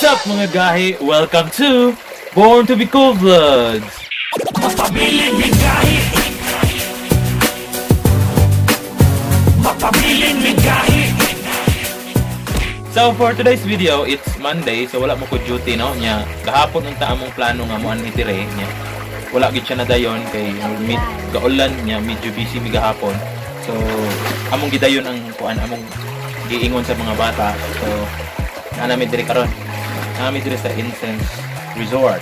up, mga gahi? Welcome to Born to be Cool Vlogs! Mapabilin migahi. Mapabilin migahi. So for today's video, it's Monday, so wala mo ko duty, no? Nya, gahapon unta among plano nga mo anhi dire nya. Wala gid siya nadayon kay mid gaulan nya, medyo busy mi gahapon. So among gidayon ang kuan, among giingon sa mga bata. So naa nami diri karon. Naa mi diri sa Incense Resort.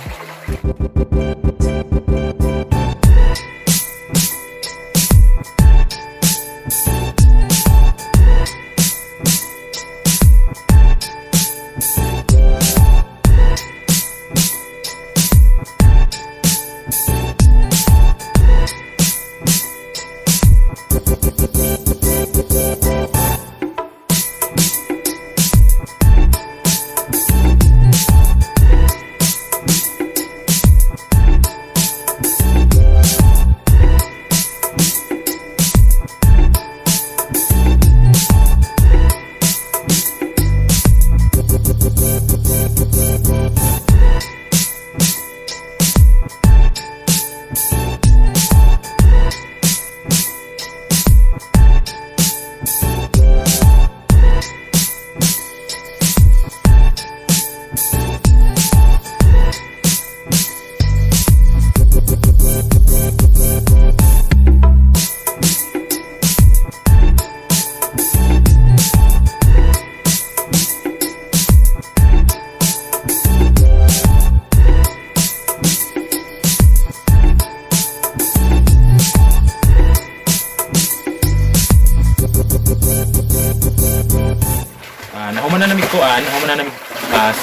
Nahuman na nami kuan, nahuman na nami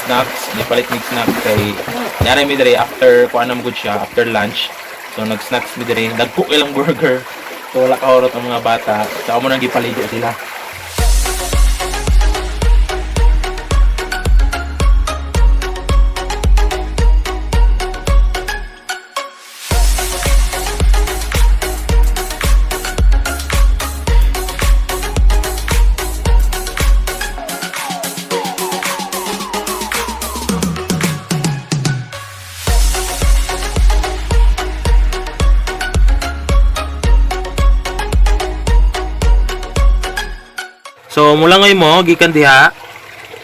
snacks, nipalit mig snack kay nara mi diri after kuan na gud siya, after lunch. So nag-snacks mi diri, nagcook ilang burger. So wala kahurot ang mga bata. So amo nang gipaligo sila. So mula ngayon mo gikan diha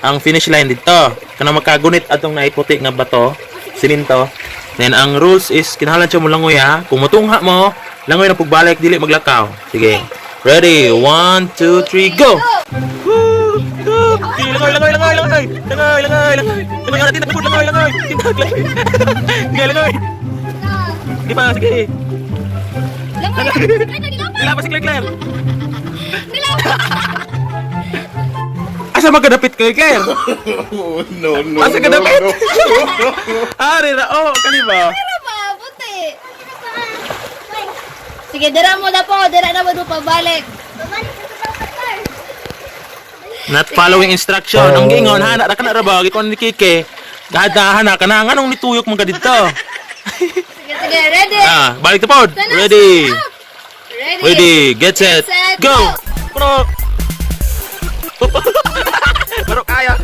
ang finish line dito. Kana makagunit atong naiputi nga bato, siminto. Then ang rules is kinahanglan siya mo langoy ha. Kung mutungha mo, langoy na pagbalik dili maglakaw. Sige. Ready? 1 2 3 go. Woo! Go! Sige, langoy, langoy, langoy, langoy. Langoy, langoy, langoy. Langoy natin, langoy, langoy. Tinag, langoy. Sige, langoy. Di pa, sige. Wala pa si Claire Claire. Asa magkadapit kay Claire? Oh, no, no, Asa no, kadapit? no. Ari ra, oh, kani ba? Puti. Sige, dira mo na po. Dira na mo do pabalik. Not following instruction. Ang giingon, hana ra kana ra ba? Gikon ni Kike. Gadahan na kana nganong nituyok man ka dito. Sige, sige. Ready? Ah, balik to pod. Sana, Ready. sana. Ready. Ready, get set, Set, go. go. Pro. Pero kaya.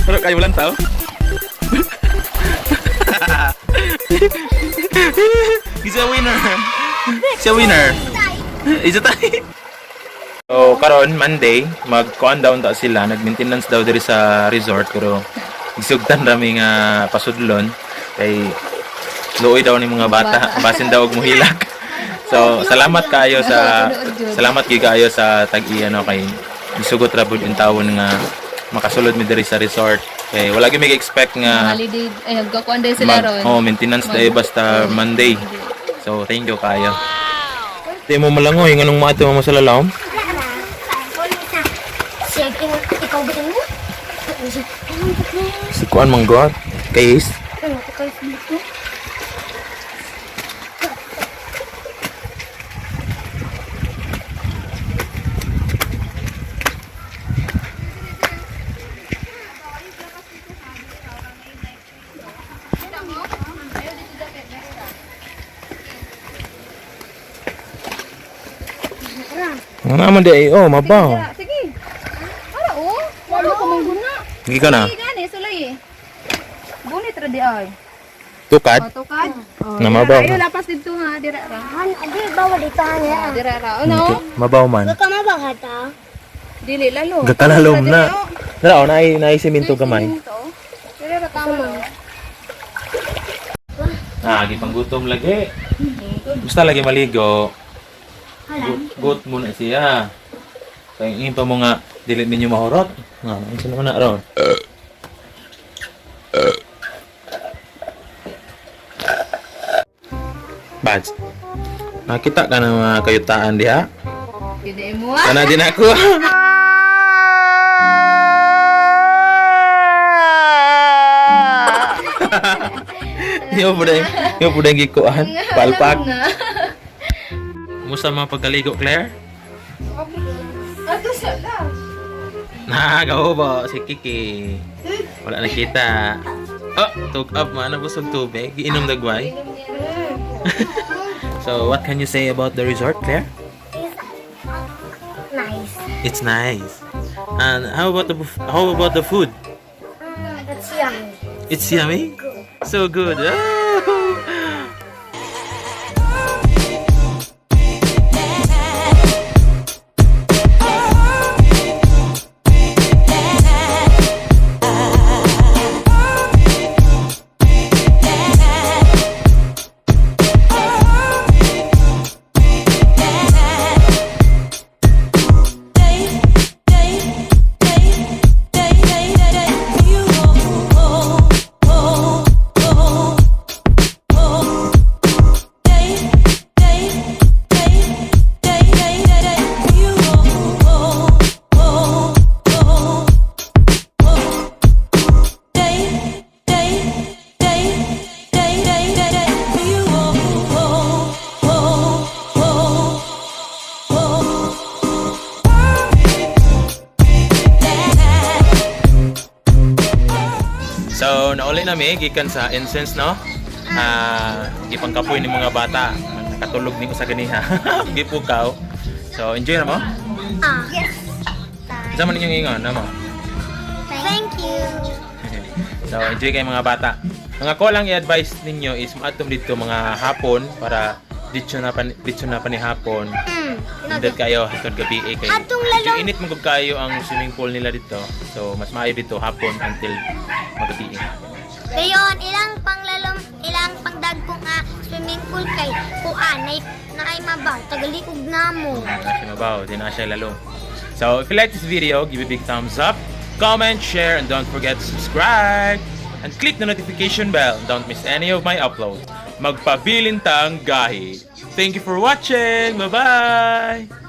Pero kaya walang tao. He's a winner. He's a winner. Is it tayo? So karon Monday, mag-kuan down ta sila, nag-maintenance daw diri sa resort pero gisugtan rami nga pasudlon kay luoy daw ni mga bata, basin daw og muhilak. So salamat kaayo sa salamat gyud kaayo sa tag-iya no kay gisugot ra pud yung tawon nga makasulod mi diri sa resort. Kay wala gyud mi expect nga Holiday. Ay, nagkakuan din sila mag, ron. oh, maintenance day basta Monday. So thank you kaayo. Di mo malangoy nganong maato mo sa lalom? Sige, ikaw ba mo? Si kuan man god. Kay is. Ano, ikaw dito? Ano naman di ay oh mabaw. Sige. Para oh. Hindi ka na. Ay, gani, sulay eh. Bunit ra di ay. Tukad? O, tukad. O, Na, mabaw dira, na. ayo, lapas dito ha, dira ra. Han, adi bawal dito han ya. Dira ra. Ano? Mabaw man. Ka mabahata. Dili lalo. Gakalalom na. Dara, oh, naay naay simento gamay. Dira ra tama. Ah, gipanggutom lagi. Basta lagi maligo. Gut muna siya. Kaya ingin pa mo nga dili ninyo mahurot. Nga, unsa naman na ron? Bads. Nakita ka ng mga kayutaan diha? Hindi mo ah. Kana din ako. Yo po dahil gikuan. Palpak. Na. Kumusta mga pagkaligo, Claire? Ato siya lang. Nakagawa si Kiki. Wala nakita. Oh, tug up man. Nabusog tubig. Giinom dagway. So, what can you say about the resort, Claire? Nice. It's nice. And how about the food? It's yummy. It's yummy. So good. Oh. So, nauli nami gikan sa incense, no? Ah, gipangkapoy ni mga bata. Nakatulog ni ko sa ganiha. Gipukaw. So, enjoy na mo? Ah. Yes. Unsa man inyong ingon, na mo? Thank you. So, enjoy kayo mga bata. Ang ako lang i-advise ninyo is maatom dito mga hapon para dito na pa ni hapon. Nindot kayo hatod gabi eh kay. Atong lalong- Medyo init man gud kayo ang swimming pool nila dito. So, mas maayo dito hapon until magabi eh. Ngayon, ilang panglalom, ilang pangdagko nga swimming pool kay kuan nay naay mabaw tagalikog namo. Wala siya mabaw, di na siya lalo. So, if you like this video, give a big thumbs up, comment, share, and don't forget to subscribe! And click the notification bell. Don't miss any of my uploads. Magpabilin tang gahi. Thank you for watching! Bye-bye!